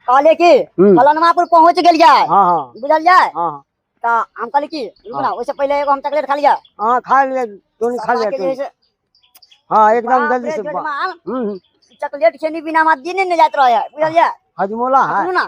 कहले कि फलनवापुर पहुंच गेलियै। हाँ हाँ। बुझलियै? हाँ। तऽ हम कहली कि रुकू ना, ओहिसे पहिले एगो हम चॉकलेट खा लिया। हाँ खा लिया, तोनी खा लिया के जे तोनी। हाँ एकदम बाप जल्दी रे, से जजमान, हम्म। चॉकलेट खेनी बिना हमरा दिन नहीं जाइत रहे, बुझलियै? हजमोला है। सुनू ना।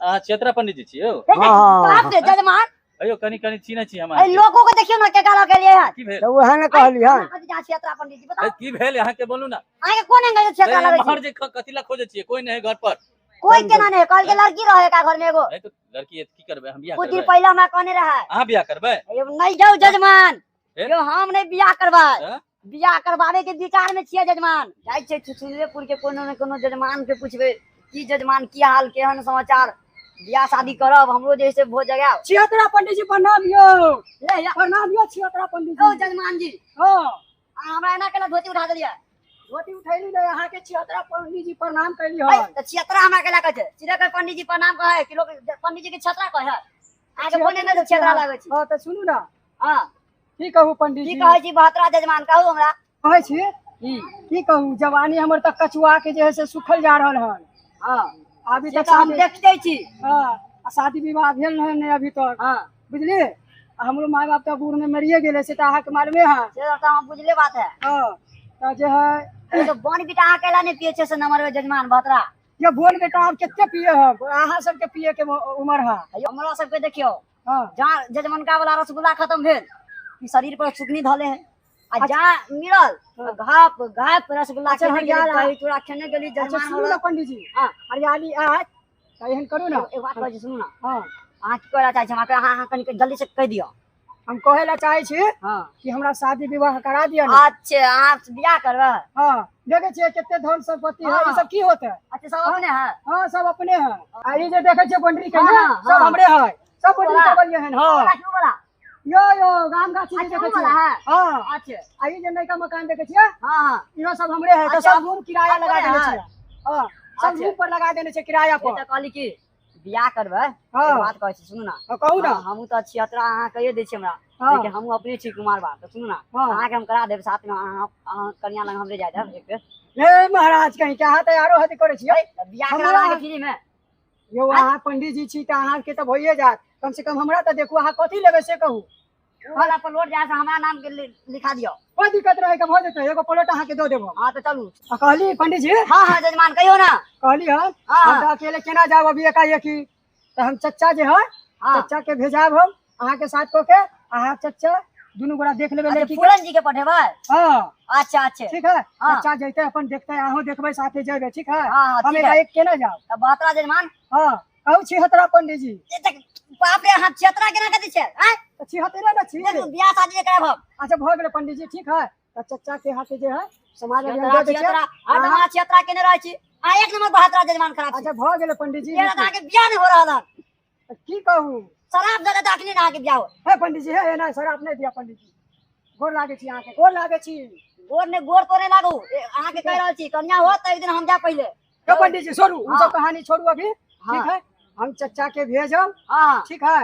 अहाँ चेतरा पंडित जी छियै यौ? हाँ, हाँ, बाप रे जजमान। अयो कनी कनी चिन्है छी हम ए अहाँके। लोको के देखियौ ना केकरा लऽ के एलियै हन। की भेल? तऽ उएह ने कहली हन। अहाँ कथी छियतरा पंडित जी बताउ। ए, की भेल अहाँके बोलू ना। अहाँके कोन एंगल से छियतरा लगै एम्हर छै? जे कथी ला खोजै छियै? कोई नहीं है घर पर। कोई केना नहीं, कहल के लड़की रहे का घर में एगो। नहीं तो लड़की है, की करबै हम बियाह कुछ दिन करबै? पहले हमरा कहने रहे। अहाँ बियाह करबै? यौ नहीं जाउ जजमान। ए? यौ हम नहीं बियाह करबै। हैं? बियाह करबावे के विचार में छियै जजमान। जाइ छियै छुछुनरेपुर के कोनो ने कोनो जजमान के पूछबै की जजमान की हाल केहन समाचार, बियाह शादी करब हमरो जे से भोज जगायब। छिहत्तरा पंडित जी प्रणाम यौ। ले या। प्रणाम यौ छिहत्तरा पंडित यौ जी। जजमान जी। हाँ। अहाँ हमरा एना केना धोती उठा देलियै? धोती उठैली नै, अहाँके छिहत्तरा पंडित जी प्रणाम कैली ऐ, हन। तऽ छिहत्तरा हमरा केना कहै छै? सीधे कहै पंडित जी प्रणाम कहै कि लोक पंडित जी के छिहत्तरा कहै? अहाँके कोन एना छिहत्तरा लागै छै? हाँ तऽ सुनू ना। हाँ। की कहू पंडित की जी? कहै छी बहत्तरा जजमान, कहू हमरा। कहै छी की कहू, जवानी हमर तऽ कछुआ के जे है से सुखल जा रहल हन। हाँ। अभी से तक तऽ हम शादी- देखते छी। हाँ, आ शादी विवाह भेल नहीं नहीं अभी तक। हाँ। बुझलिए? आ हमरो माय बाप तऽ बूढ़ में मरिए गेलै, से तऽ अहाँके मालूमे है। से तऽ हम बुझले बात है। हाँ, तऽ जे है ई तऽ बन बेटा अहाँ कैला नहि पियै छै से नंबर में जजमान बहत्तरा? ये बोन बेटा आब कते पिए है, अहाँ सबके पिए के उम्र है। हमरा सबके देखियौ। हाँ। जहाँ जजमनका वाला रसगुल्ला खत्म भेल कि शरीर पर सुकनी धले है, आ जा मिलल हाँ। घाप घाप रसगुल्ला अच्छा, खेने गेली, हरियाली। दही चूड़ा खेने गेली, अच्छा, जजमान सुनू वाला। ना पंडित जी। हाँ। हरियाली आयत तऽ एहन करू ना। एक बात कहै छी सुनू ना। हाँ। अहाँ की कहै चाहै छी हमरा? अहाँ कनि जल्दी से कहि दियौ। हम कहै ला चाहै छी हाँ। कि हमरा शादी विवाह करा दिअ ना। अच्छा, अहाँ बियाह करबै? हाँ, देखै छियै कते धन संपत्ति है, हाँ। ई सब की होतै? अच्छा, सब अपने है? हाँ, सब अपने है। आ ई जे देखै छियै बाउंड्री के हाँ, ने, हाँ, सब हाँ। हमरे है, सब बाउंड्री वाला। के हन। हाँ। वाला, क्यों वाला? यो यो गाम गाछी जे अच्छा, देखै वो वाला छियै। है? हाँ। अच्छा। आ ई जे नयका मकान देखै छियै? हाँ, हाँ। इहो सब हमरे है, तऽ अच्छा, सब रूम किराया लगा अपने देने है? छियै। हाँ, सब अच्छा। रूम पर लगा देने छियै किराया से पर। तऽ कहली कि बियाह करबै। हाँ। एक बात कहै छी सुनू ना। हाँ, कहू ना। हाँ, हमहूँ तऽ छिहत्तरा अहाँ कहियो दै छी हमरा। हाँ। लेकिन हमहूँ अपने छी कुमार बा, तऽ सुनू ना। हाँ। अहाँके हम करा देब साथ में, अहाँ कनिया लग हमरे जाय देब एक बेर। हे महाराज, कहीं के अहाँ तऽ आरो हद करै छियै। तऽ बियाह करा हमरा- अहाँके फ्री में। यौ अहाँ पंडित जी छी तऽ अहाँके तऽ भइए जायत, कम से कम हमरा तऽ देखू अहाँ कथी लेबै से कहू। ओ वाला प्लॉट जाय से हमरा नाम के लिखा दियौ। कोई दिक्कत नहीं है, भऽ जेतै, एगो प्लॉट अहाँके दऽ देब हम। हाँ तऽ चलू। आ कहली पंडित जी। हाँ, हाँ, जजमान कहियौ ना। कहली हन, हाँ। हम तऽ अकेले केना जायब अभी एकाएकी, तऽ हम चच्चा जे है, हाँ। चच्चा के भेजाब हम अहाँके साथ कऽ के, अहाँ चच्चा दुनू गोरा देख लेबै अच्छा, लड़की के। फूलन जी के पठेबै? हाँ। अच्छा, अच्छा। ठीक है? हाँ। चच्चा जैते अपन देखते, अहूँ देखबै साथे जेबै, ठीक है? हाँ, हाँ, हम ठीक है। एकाएक केना जायब? तऽ बहत्तरा जजमान। हाँ, कहू छिहत्तरा पंडित जी। ए तऽ बाप रे, अहाँ छिहत्तरा केना कहै छियै? आँय? तऽ छिहत्तरे ने छी। देखू, बियाह शादी जे करायब हम। अच्छा, भऽ गेलै पंडित जी, ठीक है? तऽ चच्चा के हाथे जे है समाज अभियान छिहत्तरा, दऽ दै छियै। छिहत्तरा, हरदम अहाँ छिहत्तरा केने रहै छी। अहाँ एक नंबर बहत्तरा जजमान खराब छी। अच्छा, भऽ गेलै पंडित जी। एना तऽ अहाँके बियाह नहि हो रहल हन। तऽ की कहू? शराब दऽ देतै अखने ने अहाँके बियाह हो। हे पंडित जी, हे एना शराब नहि दिअ पंडित जी। गोर लागै छी अहाँके, गोर लागै छी। गोर नहि, गोर तोड़े लागू। ए, अहाँके कहि रहल छी, कनिया होत तऽ एक दिन हम जायब पहिले। यौ पंडित जी, छोड़ू, ओ हाँ। सब कहानी छोड़ू अभी, हाँ। ठीक है? हम चच्चा के भेजब, हाँ। ठीक है?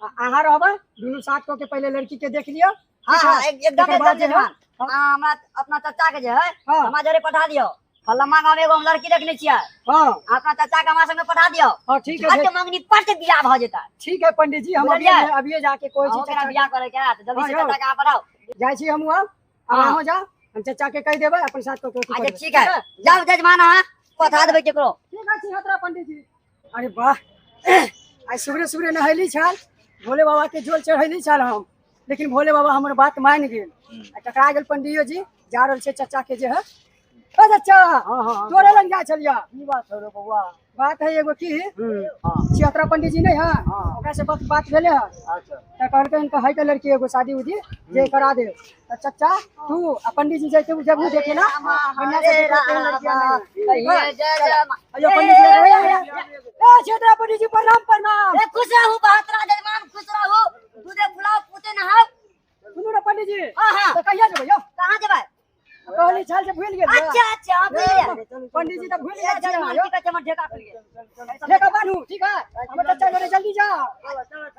आ अहाँ रहबै, दुनू साथ कऽ के पहिले लड़की के देख लिअ। हाँ, ठीक हाँ, है? एकदम, तकर बाद एकदम जे है, जजमान। हाँ, हमरा अपना चच्चा के जे है, हाँ। हमरा जरे पठा दियौ। फल्लमा गाँव में एगो हम लड़की देखने छियै। हाँ। अपना चच्चा के हमरा संगे पठा दियौ। हाँ, ठीक है, झट भेज- मंगनी पट बियाह भऽ जेतै। ठीक है पंडित जी, हम बुझलियै? अभिये जाके कहै छी अहूँ केना चच्चा के। बियाह करे के है, तऽ जल्दी से हाँ, यौ। चच्चा के अहाँ पठाउ। जाइ छी हमहूँ आब, आब हाँ। अहूँ जाउ, हम चच्चा के कहि देबै, अपन साथ कऽ के अथी अच्छा, कऽ देबै। ठीक है, जाउ जजमान, अहाँ पठा देबै केकरो। ठीक है, छिहत्तरा पंडित जी। अरे वाह, आइ सुबह सुबह नहैली छल, भोले बाबा के जल चढ़ैली छल हम, लेकिन भोले बाबा हमर बात मानि गेल। आ टकरा गेल पंडियो जी, जा रहल छै चच्चा के जे है। ओ चच्चा, हाँ, हाँ, हाँ। तोरे लग जा छलिया। की बात छौ रे बौआ? बात है एगो की, हाँ। छिहत्तरा पंडित जी नहीं है, हाँ। ओकरा से बात भेले है। अच्छा। तऽ कहलकै हन कहै के लड़की एगो शादी उदी जे करा दे। तऽ चच्चा तू आ पंडित जी जैते जब देखे ना, बढ़िया से देखो केहन लड़की है। अयो पंडित जी, ए, ए, छिहत्तरा पंडित जी प्रणाम, प्रणाम। ए, खुश रहू बहत्तरा जजमान, खुश रहू। दूधे फुलाओ पूते नहाओ। सुनू ना पंडित जी, हाँ, हाँ। तऽ कहिया जेबै यौ? कहाँ जेबै? कहली छल जे भूलि गेलियै। अच्छा, अच्छा, हाँ, भूलि गेलियै। पंडित जी तऽ भूलि ए, गेल छियै जजमान यौ। की कहै छै, हमर ढेका खुलि गेल। ढेका बान्हू, ठीक है? हमर चच्चा जरे जल्दी जाओ।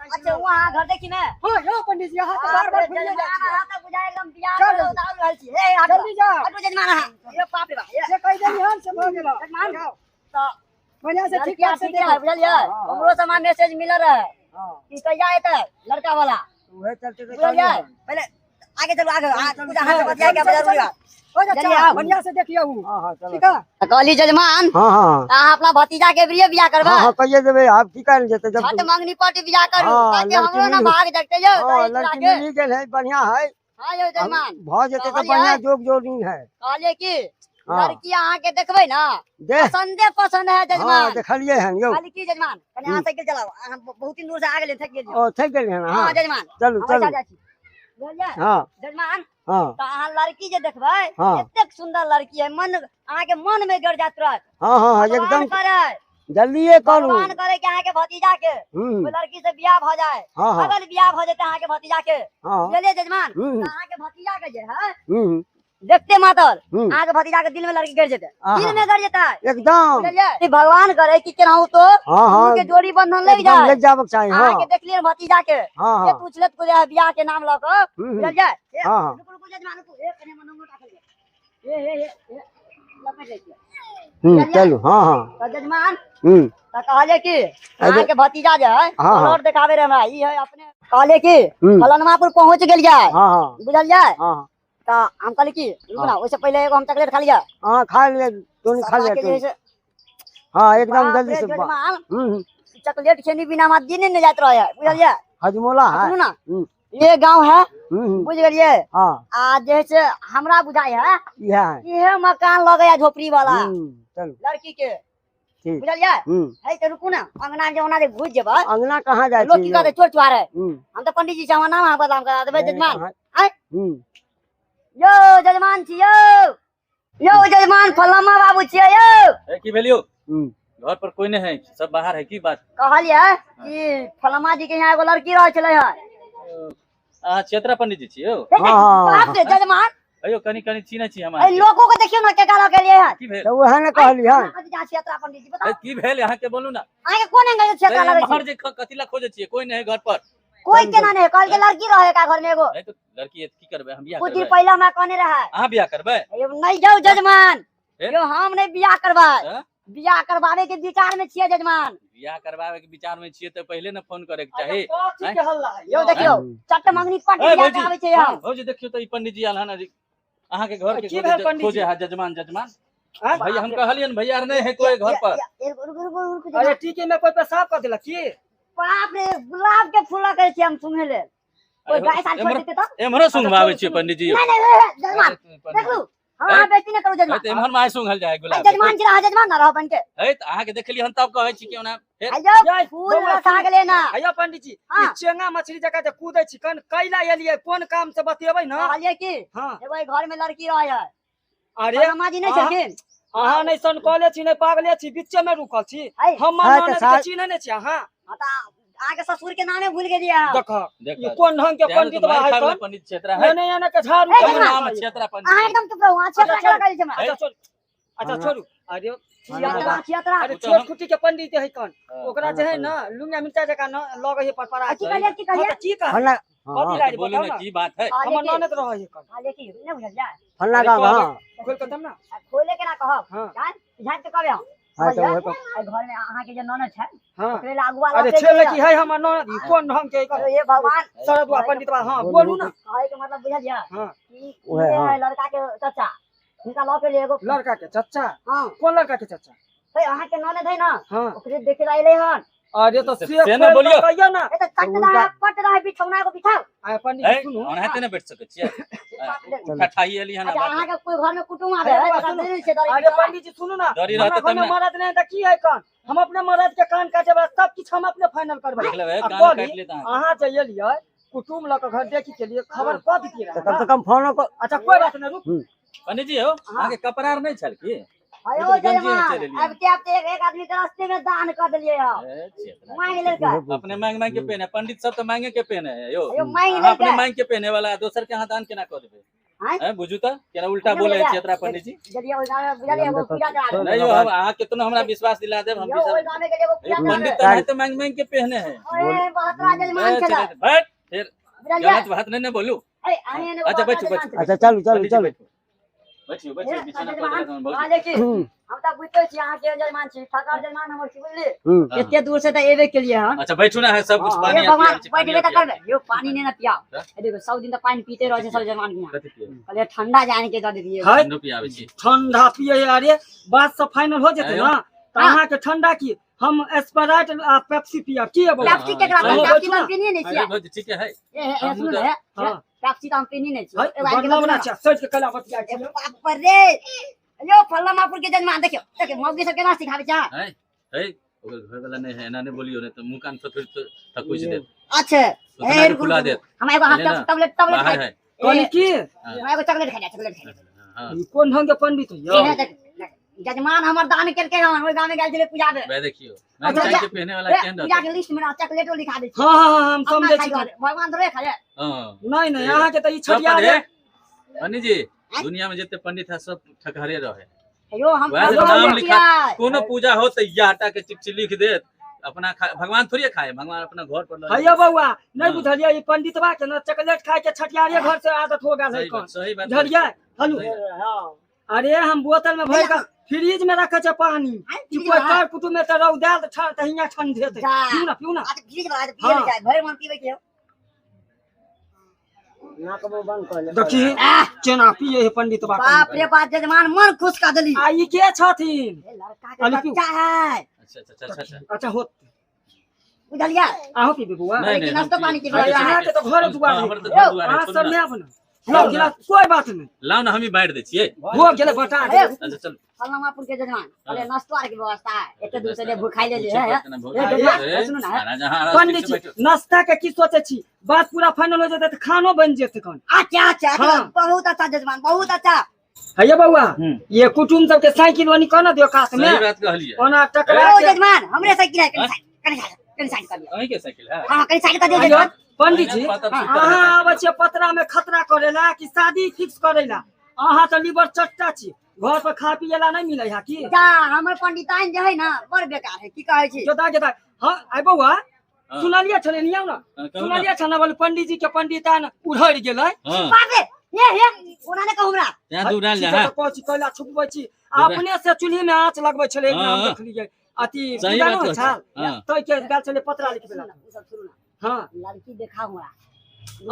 अच्छा, वहाँ घर देखी ने? हाँ, यौ पंडित जी, अहाँ तऽ बार बार भूलि जाइ छियै। अहाँ तऽ बुझाइ एकदम बियाह चल करऽ जल्दी। उतारू रहल छी। ए, हटू। जल्दी जाओ। हटू जजमान अहाँ। ए, बाप रे बाप, ए। जे कहि देली हन से भऽ गेल। जजमान, जाओ। तऽ बढ़िया से ठीक लड़किया ठाक से ठीक है देखो। बुझलियै हमरो से हमरा मैसेज मिलल रहे कि कहिया एतै लड़का वाला उहे चलते तो बुझलियै पहिले आगे चलू आगे कुछ अहाँ से बतियाए के जरूरी बा। ओ चलिए चाचा आउ। बढ़िया से देखियो उ। हां हां चलो ठीक है कहली जजमान हां हां अहाँ अपना भतीजा के भी बियाह करबै हां हां कहिए देबै आप की करल जेतै जब छठ मंगनी पट बियाह करू हाँ, ताकि लड़की हमरो ना मिल- भाग जगते यौ हां दही चूड़ा लड़की के मिल गेल है बढ़िया है हाँ यौ जजमान भ जेतै तऽ कहलियै। बढ़िया जोग जोड़ी है कहलियै कि हाँ। लड़की अहाँ के देखबै ना देख पसंदे पसंद है हां जजमान देखलियै हन यौ कहली की जजमान कनि अहाँ साइकिल चलाउ अहाँ बहुत दिन दूर से आ गेलियै थकि गेलियै ओ थकि गेलियै हन हाँ हां जजमान चलू हम चलू ऐसा जाइ छी बुझलियै हां जजमान हां तऽ अहाँ लड़की जे देखबै हाँ। एतेक सुंदर लड़की है मन अहाँ के मन में गड़ जात रहत हां हां भगवान एकदम करे जल्दीए करू भगवान करे कि अहाँ के भतीजा के हम्म कोई लड़की से बियाह भ जाए हां हां अगर बियाह भ जेतै अहाँ के भतीजा के हां बुझलियै जजमान हम्म। तऽ अहाँ के भतीजा के जे है हम्म देखते मातर हम्म। अहाँ के भतीजा के दिल में लड़की गड़ जेतै आहा। दिल में गड़ जेतै एकदम बुझलियै ई भगवान करे कि केनाहु तो हां हां दुनू के जोड़ी बंधन लग एकदम जाए लग जाबक चाही अहाँ हां के देखलियै भतीजा के हां ए हां पूछलत को जे बियाह के नाम ल क हम्म, हम्म। बुझलियै ए, हां हां रुकू रुकू जजमान रुकू ए कने हमर नंबर राखल ये ए ए ए लपेट लै छियै हम्म चलू हां हां तऽ जजमान हम्म तऽ कहलियै कि अहाँ के भतीजा जे है हाँ, हाँ। प्लॉट देखाबे रहे हमरा ई है अपने कहलियै कि हम्म। फलनमापुर पहुंच गेलियै हां हां बुझलियै हां तऽ हम कहलियै कि रुकू ना ओहिसे पहिले एगो हम चॉकलेट खा लियै हां खा लिअ तोनी खा लिअ के जे है तोनी से हां एकदम बाप जल्दी रे से जजमान हम्म चॉकलेट खेनी बिना हमरा दिन नहीं जाइत रहे बुझलियै हजमोला है सुनू ना हम्म ये गांव है हम्म बुझ गेलियै हां आ जे है से हमरा बुझाय है इहा है इहे मकान लगैया झोपड़ी वाला चलू लड़की के ठीक बुझलियै हम्म है तऽ रुकू ना अंगना जे ओना जे घुसि जेबै अंगना कहाँ जाइ लोग छी की कहतै चोर चुहार है हम्म हम तऽ पंडित जी छी हमर नाम अहाँ बदनाम करा देबै जजमान आँय? हम्म यौ जजमान छी यौ यौ जजमान फलामा बाबू छियै यौ ए, की भेल यौ हम्म घर पर कोई नहीं है सब बाहर है की बात कहलियै कि फलामा जी के यहाँ एगो लड़की रहै छलै हँ अहाँ चेतरा पंडित जी छी यौ हाँ, हाँ, बाप रे जजमान अयो कनी कनी चिन्है छी हम एहि अहाँके। लोको के देखियौ ना केकरा लऽ के एलियै हँ की भेल तऽ उएह ने कहली हन अहाँ क्षेत्रा पंडित जी ए, बताउ की भेल अहाँके बोलू ना अहाँके कोन एंगल से क्षेत्रा ए, लगै एम्हर छै जे कथी ला खोजै छियै कोई नहीं है घर पर कोई केना नहि कहल के लड़की रहे का घर में एगो नहीं तो लड़की है तो की करबै हम बियाह कुछ दिन करबै पहिले हमरा कहने रहे अहाँ बियाह करबै यौ नहीं जाउ जजमान फिर? यौ हम नहीं बियाह करबै हाँ? बियाह करबावे के विचार में छियै जजमान बियाह करबावे के विचार में छियै तऽ पहिले ने फोन करे के चाही कथी के हल्ला है यौ देखियौ चट मंगनी पट ए, बियाह भौजी, कराबै छै हम भौजी देखियौ तऽ ई पंडित जी आयल हन अहाँके घर के की भेल पंडित जी? खोजे है जजमान जजमान आँय? भैया हम कहलियन भैया आर नहीं है कोई घर पर रुकू रुकू रुकू अरे टीके में कोई पेशाब कर देलक की बाप रे गुलाब के फूल करे छी हम सुंघे ले कोई गाय साल छोड़ देते तब एम्हरो सुंघबाबै छियै पंडित जी नहीं नहीं जजमान देखलू हम अहाँ बेइज्जती नहीं करू जजमान तऽ एम्हर माय सुंघल जाय अरे गुलाब जजमान छी अहाँ जजमान ना रहो बन के है तऽ अहाँके देखलियै हन तब कहै छी कि ओना फेर आइयो जय, फूल बौआ, रसा गेलै ना अयो पंडित जी हाँ। ई चेंगा मछली जकाँ जे कूदै छी कन कैला एलियै कोन काम से बतेबै ना कहलियै कि हाँ एगो एहि घर में लड़की रहे है अरे मामा जी नहीं अहाँ- छलखिन अहाँ नहि सनकले छी नहि पागले छी बीचे में रुकल छी है हम हाँ, तऽ ननद के चिन्है नहि छी अहाँ हाँ तऽ अहाँके ससुर के नामे भूल गेलियै अहाँ। देख देख ई कोन ढंग के पंडित बा है कन पंडित क्षेत्र है एने एने के झाड़ू ए, के जजमान। नाम क्षेत्र अहाँ पंडित एकदम चुप रहू अहाँ क्षेत्रा अच्छा, केना कहै छी हमरा अच्छा छोड़ू अच्छा हाँ। छोड़ू अरे छियतरा छियतरा अरे ओ तऽ छोट हम- खुटी के पंडित है कन हाँ। ओकरा जे है ना लुंगा मिर्चा जकाँ न लगै है परपरा की कहलियै की कहलियै की कह फल्ला कथी हाँ लाइ बोलू बताउ ने ना की बात है हमर कहलियै कि ननद रहै है कन कहलियै कि नहि बुझलियै फल्ला गाँव हाँ खोल के तब ना आ खोले के ना कहब हाँ। जान झाँपि के कहबै हम हाँ तऽ बुझलियै? उहे पर एहि घर में अहाँके जे ननद छै हाँ ओकरे लए अगुआ अरे लऽ के छेले गेलै की है हमर ननद ई कोन ढंग के हन। हे भगवान सरदुआ पंडित बा हाँ बोलू ना कहै के मतलब बुझलियै हाँ कि उहे, ई हाँ। है लड़का के चाचा हिनका लऽ के एगो लड़का के चचा हाँ कोन लड़का के चचा हे अहाँके ननद है ना हाँ ओकरे देखे ला एलै हन अरे तो से से ने खोल बोलियौ। के कहियो ना ए तऽ चट उनका- रहा पट रहा बिछौना एगो बिछाउ आ पंडित है जी सुनू ओनाहिते ने बैठ सकै छियै अच्छा ठठाई एली हन बाप रे। अहाँके कोई घर में कुटुम आबे अरे है बा, तऽ सुनू। देरी छै दरी अरे पंडित जी सुनू ना डरी हमरा रहतै घर तब में ने मरद नहीं तऽ की है कान हम अपने मरद के कान काटे वाला सब किछु हम अपने फाइनल करबै देख लेबै आ कान कहली, काटि लेत अहाँके अहाँ जे एलियै कुटुम लऽ के घर देखी के लिए खबर कऽ दितियै तऽ रहए कम ना? से कम फोनो को अच्छा कोई बात नहीं रुक पंडित जी हो अहाँके कपड़ा आर नहि छल की अयो गंजी में जजमान चलि एलियै। अब के अब एक आदमी के रास्ते में दान कर देलियै हम ए, चेतना। मांगि लेलकै अपने मांग मांग के पेन है पंडित सब तऽ मांगे के पेन है यौ अयो मांगि अहाँ अपने लेलकै मांग के पेने वाला दोसर के अहाँ दान केना कऽ देबै आँय? हैं बुझू तऽ केना उल्टा नहि बोले बुझलियै। छियै एतरा पंडित जी जदिया ओहि गाँव में बुझलियै एगो पूजा करा नहीं यौ हम अहाँ केतनो हमरा विश्वास दिला देब हम यौ ओहि विश्वास गाँव में एगो पूजा यौ, करा पंडित तऽ एनाहिते मांग मांग के पहने है ओए बहतरा जजमान ए, छलै चले, बैठ फिर बुझलियै गलत बात नहीं ने बोलू ए अहीं एने अच्छा, बैठू, बहतरा बैठू। जजमान अच्छा चलू चलू पंडित जी चलू बैठू। बैठियो बैठियो बिछाना पर देला हाँ, देखी हम तऽ बुझते छी अहाँ के जजमान छी, ठकर जजमान हमर छी, बुझली? हम्म। एते दूर से तऽ एबे केलिए हन। अच्छा बैठू ना है सब कुछ हे पानी भगवान, पियाबै छी, बैठबे तऽ पानी करबै यौ, पानी नहि ने पियाओ। हाँ? ए देखो सब दिन तऽ पानि पीते रहै छै सब जजमान के यहाँ। कथी पियाबै? कहलिए ठंडा जान के दऽ देतियै। है ठंडो पियाबै छी। ठंडा पिए है, अरे बात सब फाइनल हो जेतै आयो। ना तऽ हाँ। अहाँके ठंडा की हम स्प्राइट आ पेप्सी पियब की बौआ? पेप्सी केकरा हाँ, पेप्सी बैठू तऽ ना। हम पीने नहि अरे छियै। भौजी ठीके है। ए ए, हमहूँ सुनू तऽ- ने, हाँ। पेप्सी तऽ हम पीने नहि छियै। है एगो आनि के बदलाव दऽ ना दियौ छै सोच के कला बतिया ना। छी ए बाप रे, यौ फल्लामापुर के जजमान देखियौ देखियौ मौगी सब केना सिखाबै छै। है है ओकर घर वाला नहीं है, एना नहीं बोलियो नहीं तो मुंह कान से फिर थकुच देत। अच्छा उतना ए के फुला देत। हम एगो हाथ बुझलियै ना? टैबलेट टैबलेट बाहर खाइ है। कहली की हम एगो चॉकलेट खाइ चॉकलेट खाइ। हाँ ई कोन ढंग के पंडित हो यौ? ए, देख, देख, जजमान हमर दान केलकै हन, ओहि गाँव में गेल छलै पूजा में। वह देखियो मैं अच्छा, चाय के पहने वाला ए, केहन पूजा रहतै? के लिस्ट में ना चॉकलेटो लिखा दै छै। हाँ हाँ हाँ हम अपना समझै खाइ छी। दुआरे, भगवान थोड़े खाइ। हाँ नहीं नहीं अहाँके तऽ ई सब छठिया पढ़े पंडित जी दुनिया में जितने पंडित है सब ठकहरे रहे। यो हम वएह फल्लां नाम छियै। लिखा कोनो पूजा हो तो यह आटा के चिपची लिख देत, अपना भगवान थोड़ी खाए, भगवान अपना घर पर लऽ हैया बौआ नहीं हाँ। बुझलियै ई पंडितवा के ना चॉकलेट खाय के छठियारे घर से आदत हो गेल है सही कौन बात सही बात। बुझलियै? हेलो सही हाँ। अरे हम बोतल में भर के फ्रिज में रखे छै पानी आइ, कि फ्रिज कोई वाला? कर कुटुम में तऽ रौद आयल तऽ हियाँ ठंड हेतै। जा। पीऊ ना पीऊ ना। अच्छा, फ्रिज वाला तऽ पियै हाँ। लए जाइ, भरि मन पीबै के हौ। नाक मुँह बंद कर ले। देखी आह, केना पिए है पंडितवा बाप रे बाप, जजमान मन खुश कर देली। आ ई के छथिन? ए, लड़का के अली पिऊ। बच्चा है। अच्छा अच्छा अच्छा अच्छा अच्छा होत बुझलियै? अहूँ पीबी बौआ? नहीं, नहीं, नाश्ता हम पानी के पी- अरे व्यवस्था। अहाँके तऽ घर दुआर हाँ, है। हमर तऽ घर दुआर है, अहाँ छोड़ू सब ना। नहि आबू ना। लाउ गिलास, कोई बात नहीं। लाउ ना हम ही बांटि दै छियै। हो गेलै बटा ए, गेलै। अच्छा चल। फल्लामापुर के जजमान अरे हाँ। नाश्तो आर के व्यवस्था है, एते दूर से जे भूखाइ लेली पूछे है। पड़तै ना, भौजी। ए, जजमान, ए, सुनू ना, है। महाराज, अहाँ आराम पंडित से जी बैठू। नाश्ता के की सोचे छी? बात पूरा फाइनल हो जेतै तऽ खानो बनि जेतै कन। अच्छा अच्छा अच्छा, हाँ। बहुत अच्छा जजमान, बहुत अच्छा। हैया बौआ ये कुटुम सबके साइकिल ओनी कोना दियो कात में सही बात कहलियै। ओना टकरा ओ के। जजमान हमरे साइकिल है, कनी साइड कनी साइड कनी साइड कर दियो। अहीं के साइकिल है? हां कनी साइड कर दियो आइयो, जजमान। पंडित जी पातर सुतर अहाँ आबै छियै पतरा में खतरा करेला कि शादी फिक्स करेला? अहाँ तऽ लीवर चट्टा छी, घर पर खा पियला नहीं मिलै है की? जा हमर पंडिताइन जे है ना बड़ बेकार है, की कहै छी? जोता जोता। हाँ आइ बौआ हाँ। सुनलियै छलै नियम ना? हाँ, कहू ना। सुनलियै छलै बोल पंडित जी के पंडिताइन उधरि गेलै। हाँ। बाप रे, ये ये ओना ने कहू हमरा। यहाँ दूर आयल जा, छी हाँ। तऽ कहै छी कैला छुपबै छी, अपने से चूल्ही में आँच लगबै छलै। एक हाँ, नाम हाँ। देखलियै अथी सही पूजा बात नहि कहै छी। छल हाँ। तै के गेल छलै पतरा लिखबै सुनू ला। ना, उ सब सुनू ना, हाँ लड़की देखाउ हमरा।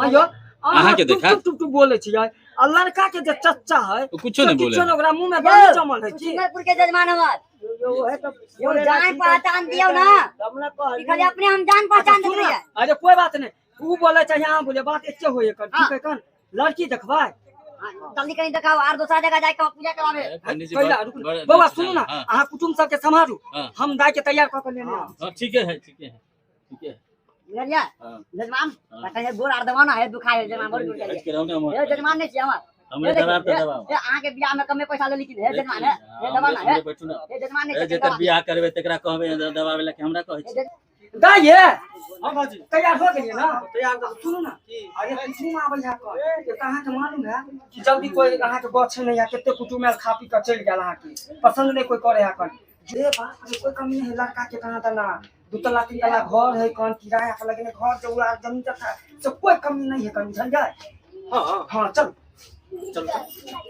आइयो अहाँके टुप देखा? टुप टुप टुप बोलै छियै आ लड़का के जे चच्चा है ओ कुछो नहि बोले। किछो नहि, ओकरा मुंह में दानी जमल है की? सुनरपुर के जजमान हमर यो है तो यौ जान पहचान दियौ ना, तब ना ई कहली। खाली अपने हम जान पहचान सुनू देलियै। ना, अरे कोई बात नहीं, ऊ बोले चाहे अहाँ बोले बात एके होय कन। हाँ। ठीक है कन लड़की देखबै? हाँ, जल्दी कनी देखाउ आर दोसरा जगह जाय के पूजा कराबे। ए, पंडित जी कैला बड़- रुकू ना। बड़- बौआ सुनू ना, हाँ, अहाँ कुटुम सबके सम्हारू, हाँ। हम दाय के तैयार कऽ के लेने आब। हाँ, ठीके है ठीके है ठीके है। बुझलियै हाँ। जजमान? हाँ। तखन गोर आर दबाना है, दुखाय है जजमान, बड़ दूर हटि जाइए। के रहू ना हमर। हे जजमान नहीं छियै हमर। हमरे दबाब तऽ दबाब। ए, अहाँके बियाह में कमे पैसा लेली कि हे जजमान है, हे दबाना है। हमरे बैठू ना। हे जजमान नहीं ए, छै, जेकर दबाना। बियाह करबै तेकरा कहबै दबाबै ला कि हमरा कहै हे छी? दाय ये हाँ भाजी तैयार हो गेलियै ना? तैयार तऽ सुनू ना, अरे कुटुम आबै है कन, एक तऽ अहाँके मालूम है कि जल्दी कोई अहाँके गछ नहीं है, कते कुटुम आयल खा पी के चलि गेल, अहाँके पसंद नहीं कोई करे है कन। जे बात है कोई कमी नहीं है लड़का के, कहाँ तना दू तला तीन तला घर है कन, किराया के लगेने घर जो उड़ा जमीन जथा से कोई कमी नहीं है कन, बुझलियै? हाँ हाँ हाँ चल चल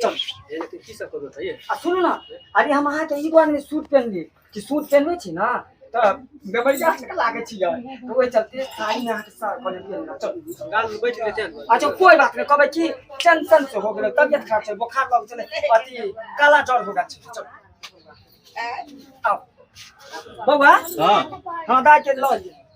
चल। ए, लेकिन की सब करबै बताइए। आ सुनू ना, अरे हम अहाँके ई दुआरे नहि सूट पेहनली कि सूट पेहनबै छी ना तऽ बेमरिया जकाँ लागै छियै, तऽ ओहि चलते साड़ी मे अहाँके सार कहलियै पेहनला। चल गाल में बैठ गेलै तें। अच्छा कोई बात नहीं, कहबै कि टेंशन से हो गेलै, तबियत खराब छै, बोखार लग छलै, अथी काला जर हो गेल छै। चल आउ बौआ। हाँ। हाँ दाय के लऽ लिअ।